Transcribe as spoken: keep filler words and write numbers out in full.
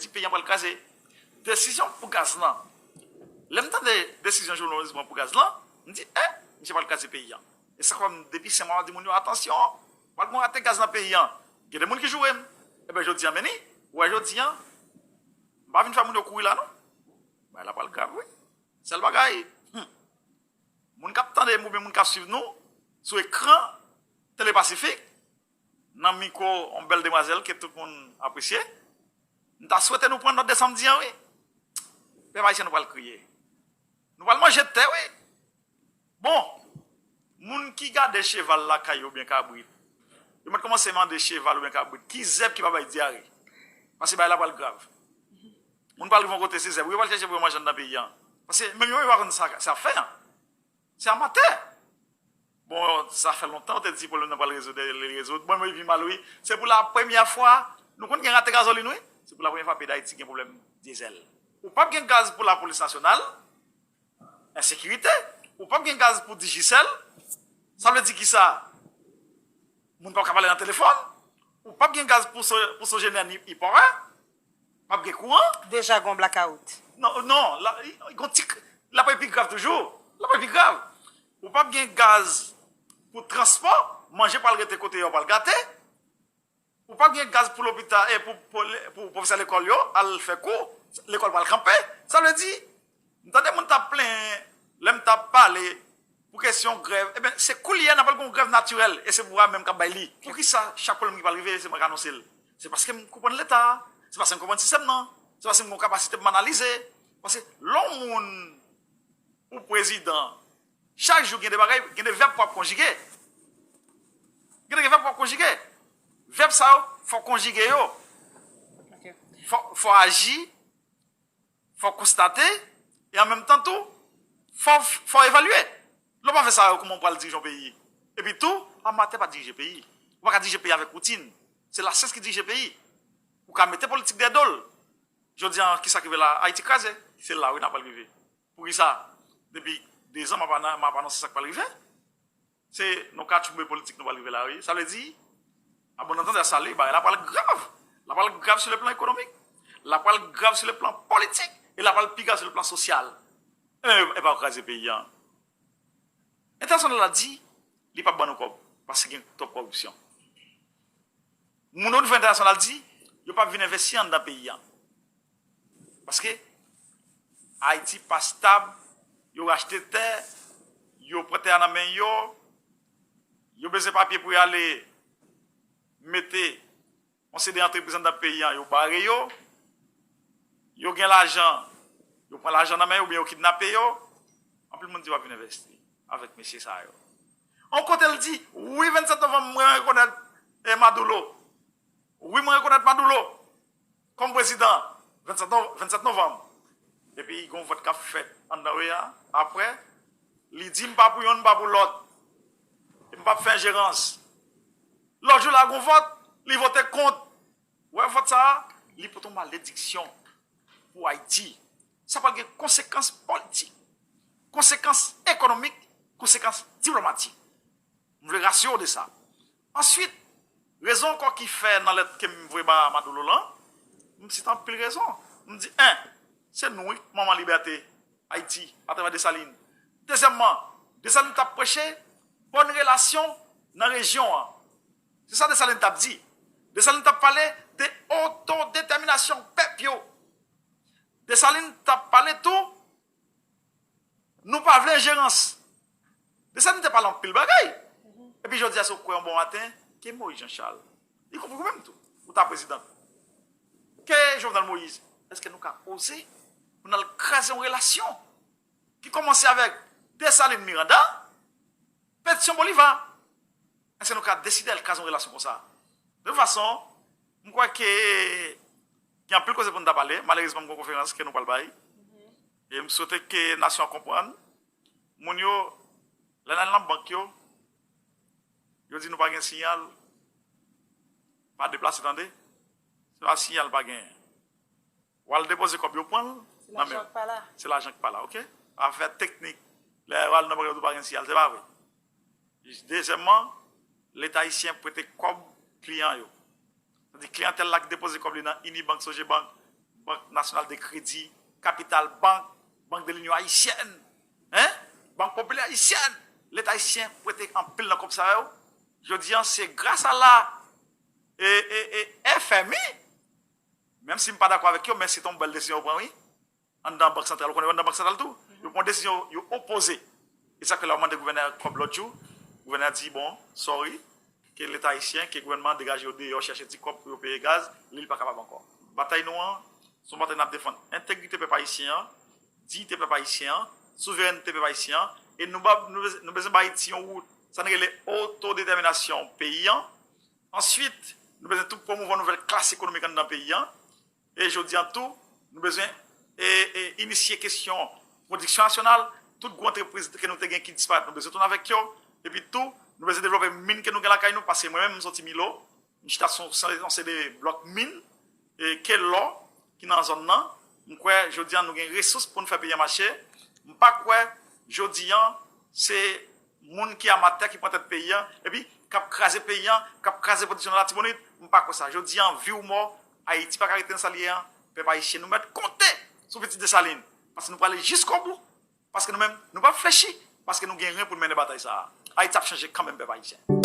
Di peyi an pral kraze. Desizyon pou gaz lan. Lè m tande desizyon Jovenel Moïse pran pou gaz lan, m di, eh, misye pral kraze peyi an. E sa k fè m, depi senk mwa, m ap di moun yo, atansyon, pral gen yon rate gaz nan peyi an. Gen de moun ki joure m. Ebyen, jodi an, men ni, ou wè jodi an, m pa vin fè moun yo kouri la, non. Bagay la pral grav, wi. Sèl bagay, hmm, moun k ap tande m oubyen moun k ap swiv nou sou ekran Tele Pasifik, nan mikwo yon bèl demwazèl ke tout moun apresye, m ta swete nou pran nòt de sa m di an, wi. Pèp ayisyen, nou pral kriye. Nou pral manje tè, wi. Bon, moun ki gade cheval lakay yo oubyen kabrit, yo mèt kòmanse mande cheval oubyen kabrit ki zèb ki pa bay dyare. Paske bagay la pral grav. Moun pral rive yon kote, se zèb yo pral chèche pou yo manje anndan peyi an. Paske menm yo menm yo pa konn sa, sa y ap fè an. Se amatè. Bon, sa fè lontan yo te di pwoblèm nan pral rezoud, li rezoud. Bon, men li pi mal, wi. Se pou la premyè fwa, nou konn gen rate gazolin, wi. Se pou la premyè fwa peyi Dayiti gen pwoblèm dyezèl. Ou p ap gen gaz pou lapolis nasyonal, ensekirite. Ou p ap gen gaz pou Digicel. Sa vle di kisa? Moun p ap ka pale nan telefòn. Ou p ap gen gaz pou So-, pou Sogener ni Iporen. P ap gen kouran. Deja gon blakawout. Non, non, la, gon ti, la pral pi grav toujou. La pral pi grav. Ou p ap gen gaz pou transpò, manje pral rete kote yo pral gate. Ou p ap gen gaz pou lopital, e pou, pou, pou pwofesè lekòl yo al fè kou, lekòl pral kanpe. Sa vle di, m tande moun t ap plenyen, lè m t ap pale pou kesyon grèv, ebyen, se koulye a n ap pral gen yon grèv natirèl, e se pouvwa menm k ap bay li. Poukisa chak pwoblèm ki pral rive, se mwen k anonse l? Se paske m konprann Leta, se paske m konprann sistèm nan, se paske m gen yon kapasite pou m analize. Paske lè yon moun ou prezidan, chak jou gen de bagay, gen de vèb pou w ap konjige. Gen de vèb pou w ap konjige. Vèb sa yo, fò w konjige yo. Fò, fò w aji, fò w konstate, e an menm tan tou, fò, fò w evalye. Lè w pa fè sa yo, kòman w pral dirije yon peyi? Epi tou, amatè pa dirije peyi. Ou pa ka dirije peyi avèk woutin. Se lasyans ki dirije peyi. Ou ka mete politik dèyè do l. Jodi a, kisa k rive la? Ayiti kraze. Se la, wi, n ap pral rive. Poukisa? Depi dezan, m ap ana-, m ap anonse sa k pral rive. Se nan katchoube politik nou pral rive la, wi. Sa vle di, a bon antandè, sa li, bagay la pral grav. La pral grav sou le plan ekonomik. La pral grav sou le plan politik. E la pral pi grav sou le plan sosyal. E, e pa kraze peyi an. Entènasyonal la di, li p ap ban nou kòb, paske gen twòp kòripsyon. Moun o nivo entènasyonal di, yo p ap vin envesti anndan peyi an. Paske Ayiti pa stab, yo rachte tè, yo pran tè a nan men yo, yo bezwen papye pou y ale mete yon seri de antrepriz anndan peyi an, yo bare yo, yo gen lajan, yo pran lajan nan men yo, oubyen yo kidnape yo, anpil moun di yo ap vin envesti avèk mesye sa yo. Yon kote l di, wi, vennsèt novanm, mwen rekonèt, eh, Maduro. Wi, mwen rekonèt Maduro kòm prezidan. Vennsèt nov-, vennsèt novanm. Epi, gen yon vòt k ap fèt anndan peyi a. Apre, li di, m pa pou youn, m pa pou lòt. E m p ap fè enjerans. Lòt jou la, gen yon vòt, li vote kont. Ou wè vòt sa a, li pote yon malediksyon pou Ayiti. Sa pral gen konsekans politik, konsekans ekonomik, konsekans diplomatik. M vle rasire w de sa. Answit, rezon ankò ki fè nan lèt ke m voye ba Maduro lan, m site anpil rezon. M di, en, se nou wi, manman libète, Ayiti, atravè Desalin. Dezyèmman, Desalin t ap preche bòn relasyon nan rejyon an. Se sa Desalin t ap di. Desalin t ap pale de otodetèminasyon pèp yo. Desalin t ap pale tou, nou pa vle enjerans. Desalin te pale anpil bagay. Epi jodi a, si w kwè yon bon maten, ke Moïse Jean Charles, y konpri ou menm tou, ou ta prezidan. Ke Jovenel Moïse, èske nou ka oze pou n al kraze yon relasyon ki kòmanse avèk Desalin Miranda, Petyon Boliva? Èske nou ka deside al kraze yon relasyon konsa? De tout fason, m kwè ke gen anpil koze pou n ta pale. Malerezman, m gen yon konferans ke nou pral bay. E m swete ke nasyon an konprann. Moun yo, lè n al nan bank yo, yo di nou pa gen siyal, pa deplase, tande. Se pa siyal pa genyen. W al depoze kòb yo, pran l nan men w. Se lajan k pa la, oke? Afè teknik. Lè w al nan bank yo, yo di w pa gen siyal, se pa vre. Dezyèmman, Leta ayisyen prete kòb kliyan yo. Sa di kliyantèl la ki depoze kòb li nan Unibank, Sogebank, Bank Nasyonal de Kredi, Kapital Bank, Bank de Linyon Ayisyèn, hein? Bank Popilè Ayisyèn. Leta ayisyen prete anpil nan kòb sa yo. Jodi an, se gras a la e, e, e F M I, menm si m pa dakò avèk yo, men se te yon bèl desizyon yo pran, wi. Anndan Bank Santral, ou konnen anndan Bank Santral tou, yo pran desizyon, yo opoze. E sa fè lè yo mande gouvènè kòb lòt jou, gouvènè a di, bon, sorry, ke Leta ayisyen, ke gouvènman an degaje yo deyò, chèche ti kòb pou yo peye gaz, li, li pa kapab ankò. Batay nou an, se yon batay n ap defann entegrite pèp ayisyen an, diyite pèp ayisyen an, souverènte pèp ayisyen an, e nou ba, nou, nou bezwen ba Ayiti yon wout, sa n rele otodetèminasyon peyi an. Answit, nou bezwen tou pwomouvwa nouvèl klas ekonomik anndan peyi an. E jodi an tou, nou bezwen e, e, inisye kesyon pwodiksyon nasyonal, tout gwo antrepriz ke nou te gen ki disparèt, nou bezwen tounen avèk yo. Epi tou, nou bezwen devlope min ke nou gen lakay nou, paske mwen menm, m soti Milo, m chita sou yon seri de blòk min, e, ke lò ki nan zòn nan. M kwè, jodi an, nou gen resous pou n fè peyi an mache. M pa kwè, jodi an, se moun ki amatè ki pran tèt peyi an, epi k ap kraze peyi an, k ap kraze pwodiksyon nan Latibonit. M pa kwè sa. Jodi an, vi ou mò, Ayiti pa ka rete nan sa l ye an. Pèp ayisyen, nou mèt konte sou pitit Desalin, paske nou prale jiskobou, paske nou menm, nou p ap flechi, paske nou gen ren pou n mennen batay sa a. Ayiti ap chanje kanmenm, pèp ayisyen.